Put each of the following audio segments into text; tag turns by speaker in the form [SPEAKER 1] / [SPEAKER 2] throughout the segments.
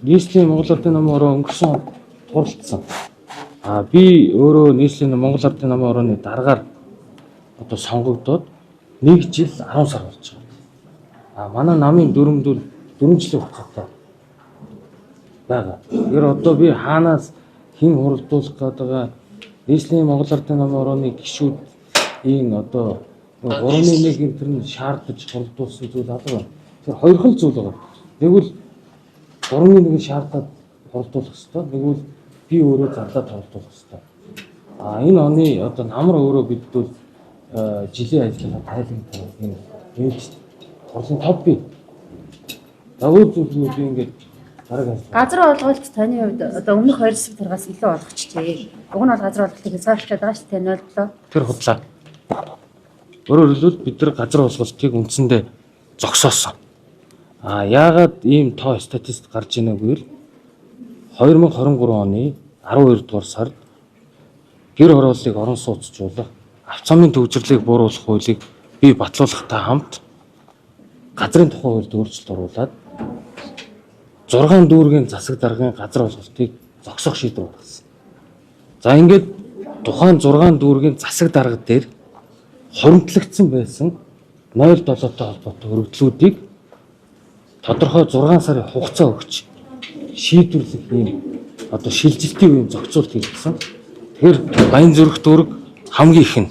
[SPEAKER 1] Нийслэлийн Монгол Ардын намын хороо өнгөрсөн он хуралдсан. А би өөрөө нийслэлийн Монгол Ардын намын хорооны даргаар одоо сонгогдоод 1 жил 10 сар болж байгаа. А манай намын дүрмдүүл 4 жилийн хугацаатай байгаа. Тэгэхээр одоо би хаанаас хэн хуралдуулах гээд байгаа нийслэлийн Монгол Ардын намын хорооны гишүүд ийм одоо 3-1 энэ төр нь шаардаж хуралдуулсан зүйл алга байна. Тэгэхээр хоёрхан зүйл байгаа. Нэг бол 3-1-ийг шаардаад хуралдуулах ёстой. Нэг бол би өөрөө зарлаад хуралдуулах ёстой. А энэ оны одоо намар өөрөө бид бол жилийн ажиллагаа тайлан тавих юм ээж хурлын топ би. За өөр зүйлүүд би ингээд дараг ажил.
[SPEAKER 2] Газар олголт таны хувьд одоо өмнөх хоёр засаг даргаас илүү олгочжээ. Уг нь бол газар олголтыг хязгаарлах байгаа шүү дээ 0.7.
[SPEAKER 1] Тэр худлаа. Өөрөөр хэлбэл бид нар газар олголтыг үндсэндээ зогсоосон. А яагаад ийм тоо статистик гарч ийнэ гэвэл 2023 оны 12 дугаар сард гэр хорооллыг орон сууцжуулах, авцаамын төвжирлийг бууруулах хуулийг бий батлуулахтай хамт газрын тухай хуульд өөрчлөлт оруулаад 6 дүүргийн засаг даргын газар олголтыг зогсоох шийдвэр гаргасан. За ингээд тухайн 6 дүүргийн засаг дарга дээр хуримтлагдсан байсан 0.7-той холбоотой өргөдлүүдийг тодорхой 6 сарын хугацаа өгч шийдвэрлэх ийм одоо шилжилтийн үеийн зохицуулт хийгдсэн. Тэгэхээр Баян зүрх дүүрэг хамгийн их нь.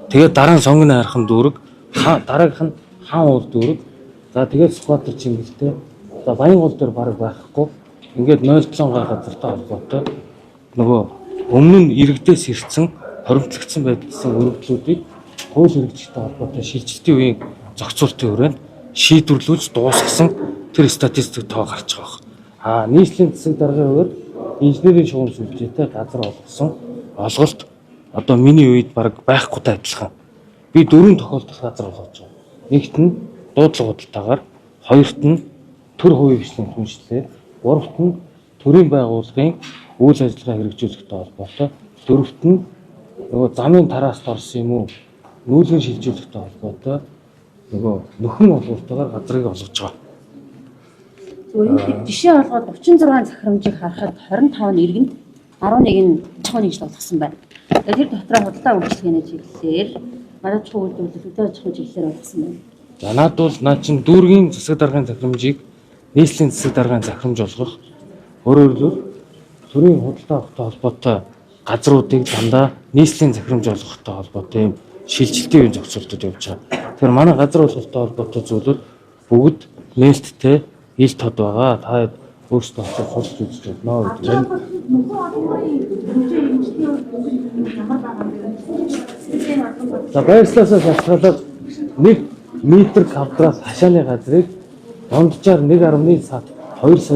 [SPEAKER 1] Тэгээд дараа нь Сонгоны хайрхан дүүрэг, дараагийнх нь Хаан уул дүүрэг. За тэгээд Сүхбаатар Чингэлтэй. За Баян гол дээр бараг байхгүй. Ингээд 0.7 га газартай холбоотой нөгөө өмнө нь иргэдээс ирсэн хоримтлагдсан байдсан өргөдлүүдийг хууль хэрэгжихтэй холбоотой шилжилтийн үеийн зохицуултын хүрээнд шийдвэрлүүлж дуусгасан тэр статистик тоо гарч байгаа байх. А нийслэлийн засаг даргын хувьд инженерийн шугам сүлжээтэй газар олгосон олголт одоо миний үед бараг байхгүйтэй адилхан. Би дөрвөн тохиолдолд газар олгож байгаа. Нэгт нь дуудлага худалдаагаар, хоёрт нь төр хувийн хвшлийн түншлэлээр, гуравт нь төрийн байгууллагын үйл ажиллагаа хэрэгжүүлэхтэй холбоотой, дөрөвт нь нөгөө замын тараст орсон юм уу, нүүлгэн шилжүүлэхтэй холбоотой нөгөө нөхөн олголтойгоор газрыг олгож байгаа.
[SPEAKER 2] Зүгээр энэ жишээ олгоод 36 захирамжийг харахад 25 нь иргэнд, 11 нь аж ахуйн нэгжид олгосон байна. Тэгээд тэр дотроо худалдаа үйлчилгээний чиглэлээр, гадаад аж ахуйн үйлдвэрлэл, өдөө аж ахуйн чиглэлээр олгосон байна.
[SPEAKER 1] За наад бол наад чинь дүүргийн засаг даргын захирамжийг нийслэлийн засаг даргын захирамж болгох, өөрөөр хэлбэл төрийн худалдаа авахтай холбоотой газруудыг дандаа нийслэлийн захирамж болгохтой холбоотой юм шилжилтийн үеийн зохицуултууд явж байгаа. Тэгэхээр манай газар олголттой холбоотой зүйлүүд бүгд нээлттэй ил тод байгаа. Та өөрсдөө очиж судалж үзэж болно гэдэг. За байршлаасаа шалтгаалаад 1 метр квадрат хашааны газрыг дунджаар 1.2 сая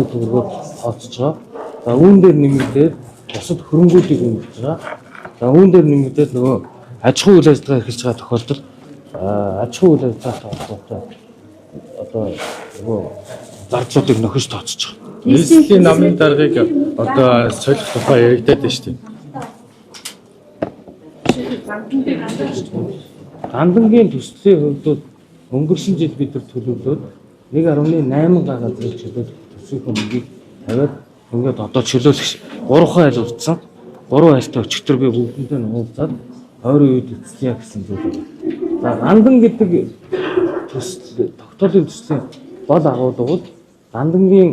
[SPEAKER 1] төгрөгөөр тооцож байгаа. За үүн дээр нэмэгдээд бусад хөрөнгүүдийг үнэлж байгаа. За үүн дээр нэмэгдээд нөгөө аж ахуйн үйл ажиллагаа эрхэлж байгаа тохиолдолд аж ахуйн үйл ажиллагаатай холбоотой одоо нөгөө зардлуудыг нөхөж тооцож байгаа.
[SPEAKER 3] Нийслэлийн намын даргыг одоо солих тухай яригадаад байна шүү дээ.
[SPEAKER 1] Гандангийн төслийн хувьд бол өнгөрсөн жил бид нар төлөвлөөд 1.8 га газрыг чөлөөлөх төсвийнхөө мөнгийг тавиад ингээд одоо чөлөөлөх 3 айл үлдсэн. 3 айлтай өчигдөр би бүгдэнтэй нь уулзаад ойрын үед эцэлье гэсэн зүйл байна. За гандан гэдэг төсөл тогтоолын төслийн гол агуулга бол гандангийн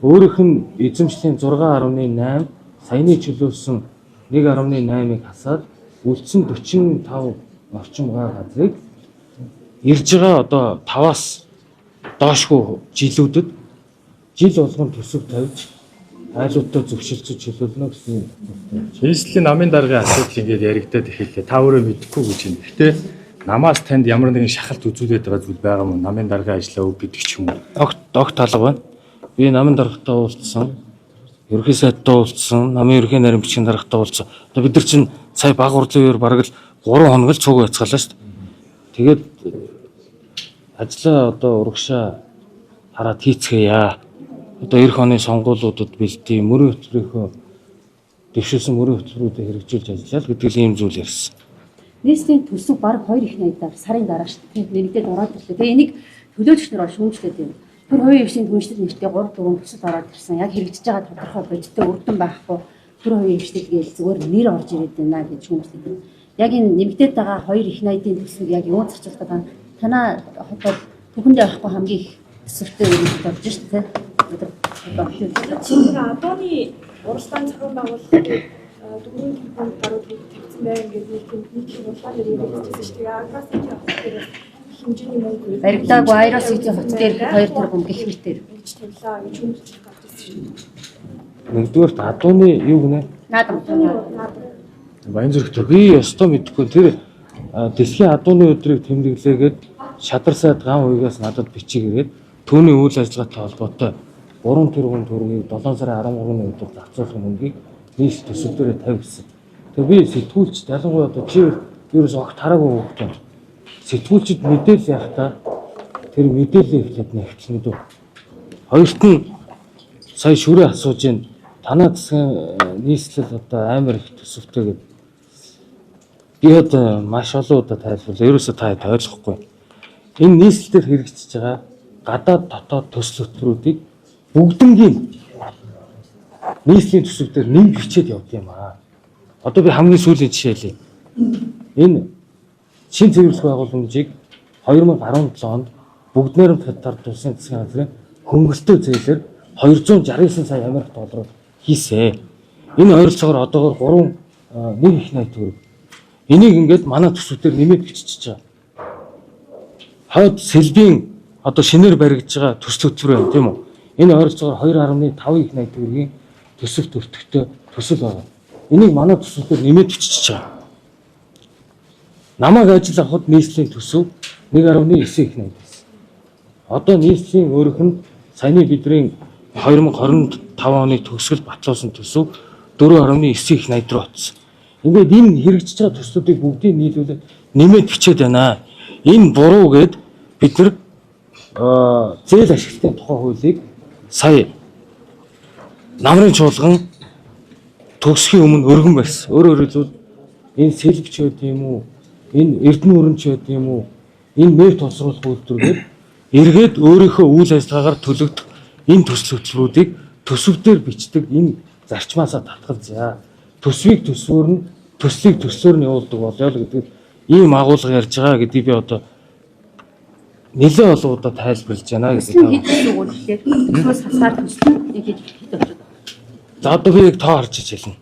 [SPEAKER 1] өөрийнх нь эзэмшлийн 6.8 саяны чөлөөлсөн 1.8-ыг хасаад үлдсэн 45 орчим га газрыг ирж байгаа одоо 5-аас доошгүй жилүүдэд жил болгон төсөв тавьж айлуудтай зөвшөлдсөж чөлөөлнө гэсэн юм.
[SPEAKER 3] Нийслэлийн намын даргын асуудал ингээд яригадаад эхэллээ. Та өөрөө мэдэхгүй гэж байна. Гэхдээ намаас танд ямар нэгэн шахалт үзүүлээд байгаа зүйл байгаа мó? Намын даргын ажлаа өг гэдэг ч юм уу?
[SPEAKER 1] Огт талга байна. Би намын даргатай уулзсан, ерөнхий сайдтай уулзсан, намын ерөнхий нарийн бичгийн даргатай уулзсан. Одоо бид нар чинь сая баг хурлын үеэр бараг л 3 хоног л цуг байцгаалаа шүү дээ. Тэгээд ажлаа одоо урагшаа хараад хийцгээе. Одоо эх оны сонгуулиудад бэлтээ, мөрийн хөтөлбөрийнхөө дэвшүүлсэн мөрийн хөтөлбөрүүдээ хэрэгжүүлж ажиллаа л гэдэг л ийм зүйл ярьсан.
[SPEAKER 2] Нийслэлийн төсөв бараг 2 их найдаар сарын дараа шүү дээ. Нэмэгдээд ороод ирлээ. Тэгээ энийг төлөөлөгч нар шүүмжлээд байна. Төр хувийн хвшлийн түншлэл нэртэй 3 4 төсөл ороод ирсэн. Яг хэрэгжиж байгаа тодорхой бодиттой үр дүн байхгүй төр хувийн хвшлэл гээл зүгээр нэр орж ирээд байна гэж хүмүүст. Яг энэ нэмэгдээд байгаа хоёр их найдын төсөв яг юун зарцуулах гэдэг танаа хотод түүхэндээ байхгүй хамгийн их төсөвтэй юм болж шүү дээ. Одоо
[SPEAKER 4] Чинь Адууны уралдаан зохион байгуулалтыг 4 тэрбум гаруй төгрөг тавьсан байна гэдэг нэг тийм нийтийн уралдаан дээр яригдчихсэн шүү дээ. Аграс Сити хот дээр их хэмжээний мөнгө
[SPEAKER 2] баригдаагүй Аэрос Сити хот дээр 2 тэрбум гэх мэтэр
[SPEAKER 4] ингэж тавилаа гэж хүмүүст гарч ирсэн шүү дээ.
[SPEAKER 1] Нэгдүгээрт Адууны юу гинэ?
[SPEAKER 2] Наадам.
[SPEAKER 4] Наадам.
[SPEAKER 3] Баян зүрх төр.
[SPEAKER 1] Би ёстой мэдэхгүй тэр дэлхийн адууны өдрийг тэмдэглээгээд шадар сайд ган уйгаас надад бичиг ирээд түүний үйл ажиллагаатай холбоотой 3 тэрбум төгрөгийг 7 сарын 13-ны өдөр зарцуулах мөнгийг нийт төсөв дээрээ тавьсан. Тэгээ би сэтгүүлч ялангуяа одоо чи ерөөс огт хараагүй хүүхэд юм. Сэтгүүлчид мэдээлэл яхаа тэр мэдээлэл эхлээд нэвтлэнэ дүү. Хоёрт нь сая шүрээ асууж гин танаа засгийн нийслэл одоо амар их төсөвтэй гэдэг. Би одоо маш олон удаа тайлбарлаа. Ерөөсөө та хэд ойлгохгүй. Энэ нийслэл дээр хэрэгжиж байгаа гадаад дотоод төсөл хөтөлбөрүүдийг бүгднгийн нийслэлийн төсөв дээр нэмж бичээд явд юм аа. Одоо би хамгийн сүүлийн жишээ хэлье. Энэ шин цэвэрлэх байгууламжийг 2017 онд бүгд найрамд хятад улсын засгийн газрын хөнгөлтөө зээлээр 269 сая Америк доллараар хийсэ. Энэ ойролцоогоор одоогоор 3 нэг их 80 төгрөг. Энийг ингээд манай төсвүүдээр нэмээд биччихэж байгаа. Хойд сэлбийн одоо шинээр баригдаж байгаа төсөл хөтөлбөр байна тийм үү? Энэ ойролцоогоор 2.5 их 80 төгрөгийн төсөв төртөгтэй төсөл байгаа. Энийг манай төсвүүдээр нэмээд биччихэж байгаа. Намайг ажил авахд нийслэлийн төсөв 1.9 их 80 байсан. Одоо нийслэлийн өөрөх нь саяны бидний 2025 оны төгсгөл батлуулсан төсөв 4.9 их 80 руу очсон. Ингээд энэ хэрэгжиж байгаа төслүүдийг бүгдийг нийлүүлээд нэмээд бичээд байна. Энэ буруу гэд бид нар зээл ашиглалтын тухай хуулийг сая намрын чуулган төгсөхийн өмнө өргөн барьсан. Өөрөөр хэлбэл энэ сэлбч байд юм уу? Энэ Эрдэнэ өрөмч байд юм уу? Энэ нефть боловсруулах үйлдвэргээд эргээд өөрийнхөө үйл ажиллагаагаар төлөгдөх энэ төсөл хөтөлбөрүүдийг төсөв дээр бичдэг энэ зарчмаасаа татгалзъя. Төсвийг төсвөр нь төслийг төслөөр нь явуулдаг болёо л гэдэг ийм агуулга ярьж байгаа гэдгийг би одоо нэлээд олон удаа тайлбарлаж байна гэдэг.
[SPEAKER 2] Төсөл нь хэд гэсэн үг вэ гэхээр төсвөөс хасаар төсөл нь яг хэд хэд очоод байна.
[SPEAKER 1] За одоо би яг тоо харж иж хэлнэ.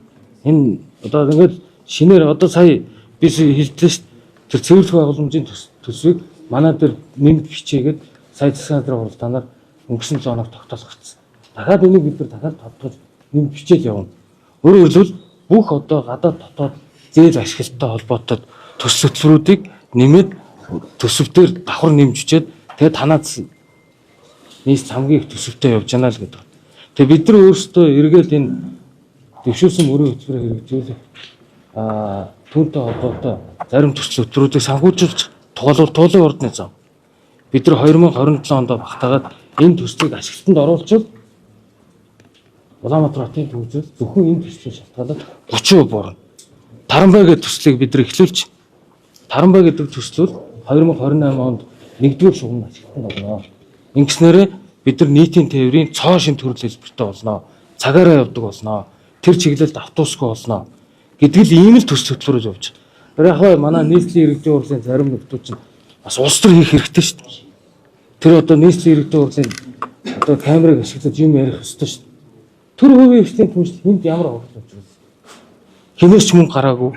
[SPEAKER 1] Энэ одоо ингээд шинээр одоо сая би хэллээ шүү дээ. Тэр цэвэрлэх байгууламжийн төсвийг манай дээр нэмж бичээгээд сая засгийн газрын хуралдаанаар өнгөрсөн 7 хоног тогтоолгоцсон. Дахиад энийг бид нар дахиад тодтогч нэмж бичээл явна. Өөрөөр хэлбэл бүх одоо гадаад дотоод зээл ашиглалттай холбоотой төсөл хөтөлбөрүүдийг нэмээд төсөв дээр давхар нэмж бичээд тэгээд танаа нийслэл хамгийн их төсөвтэй явж байна л гэдэг. Тэгээ бид нар өөрсдөө эргээд энэ дэвшүүлсэн мөрийн хөтөлбөрийг хэрэгжүүлэх түүнтэй холбоотой зарим төсөл хөтөлбөрүүдийг санхүүжүүлж тухайлбал туулын ордны зам. Бид нар 2027 онд багтаагаад энэ төслийг ашиглалтанд оруулчвал Улаанбаатар хотын төвзөл зөвхөн энэ төслийн шалтгаалаад 30% борно. Тарамбай гэдэг төслийг бид нар эхлүүлж Тарамбай гэдэг төсөл 2028 онд нэгдүгээр шугам ашиглалтанд орно. Ингэснээрээ бид нар нийтийн тээврийн цоо шин төрөл хэлбэртэй болно. Цагаараа явдаг болно. Тэр чиглэлд автобусгүй болно. Гэдэг л ийм л төсөл хөтөлбөрөөр явж байгаа. Тэр яг хаа манай нийслэлийн иргэдийн хурлын зарим нөхдүүд чинь бас улс төр хийх хэрэгтэй шүү дээ. Тэр одоо нийслэлийн иргэдийн хурлын одоо камерыг ашиглаж юм ярих ёстой шүү дээ. Төр хувийн хвшлийн түншлэл хүнд ямар хохирол учруулсан? Хинээс ч мөнгө гараагүй.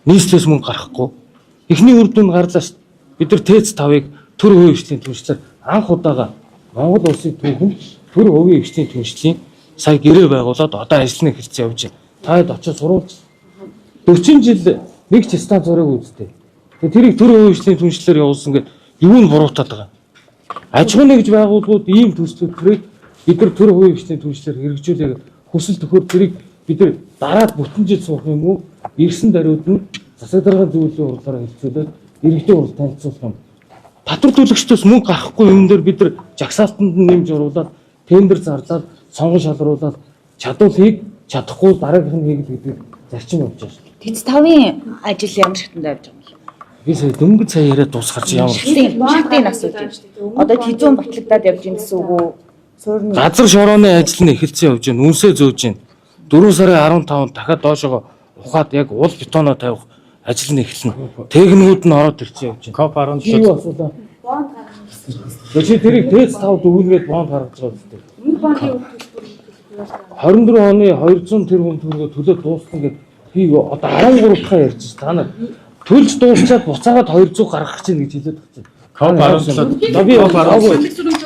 [SPEAKER 1] Нийслэлээс мөнгө гарахгүй. Эхний үр дүн гарлаа шүү дээ. Бид нар ТЭЦ 5-ыг төр хувийн хвшлийн түншлэлээр анх удаага Монгол улсын түүхэнд төр хувийн хвшлийн түншлэлийн сая гэрээ байгуулад одоо ажиллана эхэлсэн явж байна. Та хэд очиж сурвалж 40 жил нэг ч станц зураг үзтээ. Тэгээ тэрийг төр хувийн хвшлийн түншлэлээр явуулсан гэд юу нь буруутаад байгаа юм. Аж ахуйн нэгж байгууллагууд ийм төсөл хөтөлбөрийг бид нар төр хувийн хвшлийн түншлэлээр хэрэгжүүлээ хүсэл төхөр тэрийг бид нар дараад бүтэн жил суух юм уу? Ирсэн даруйд нь засаг даргын зөвлөлийн хурлаараа хэлцүүлээд иргэдийн хурал танилцуулах юм. Татвар төлөгчдөөс мөнгө гарахгүй юм дээр бид нар жагсаалтанд нь нэмж оруулаад тендер зарлаад сонгон шалруулад чадвал хийг чадахгүй дараагийнх нь хийх гэдэг зарчим явж байгаа шүү.
[SPEAKER 5] ТЭЦ 5-ын ажил ямар шатанд явж байгаа юм бэ?
[SPEAKER 1] Би сая дөнгөж сая яриад дуусгах чи ямар.
[SPEAKER 5] Шалтын асууж байна. Одоо хизүүн батлагдаад явж ин гэсэн үг үү? Суурь нь
[SPEAKER 1] Газар шорооны ажил нь эхэлсэн явж байна. Үнсээ зөөж байна. 4 сарын 15-нд дахиад доошогоо ухаад яг уул бетоноо тавих ажил нь эхэлнэ. Техникүүд нь ороод ирсэн явж байна.
[SPEAKER 3] COP 17
[SPEAKER 1] Чи юу асуулаа?
[SPEAKER 4] Бонд гаргах гэсэн.
[SPEAKER 1] Чи тэрийг ТЭЦ 5 дүгнгээд бонд гаргаж байгаа үстэй.
[SPEAKER 4] Өмнөх бондын үр төлбөр төлбөр
[SPEAKER 1] 24 оны 200 тэрбум төгрөгөөр төлөө дуусна гэд би одоо 13 дахь ярьж байна. Та нар төлж дуусчаад буцаагаад 200 гаргах гэж байна гэж хэлээд байгаа чинь.
[SPEAKER 3] COP 17
[SPEAKER 1] За би
[SPEAKER 3] COP 17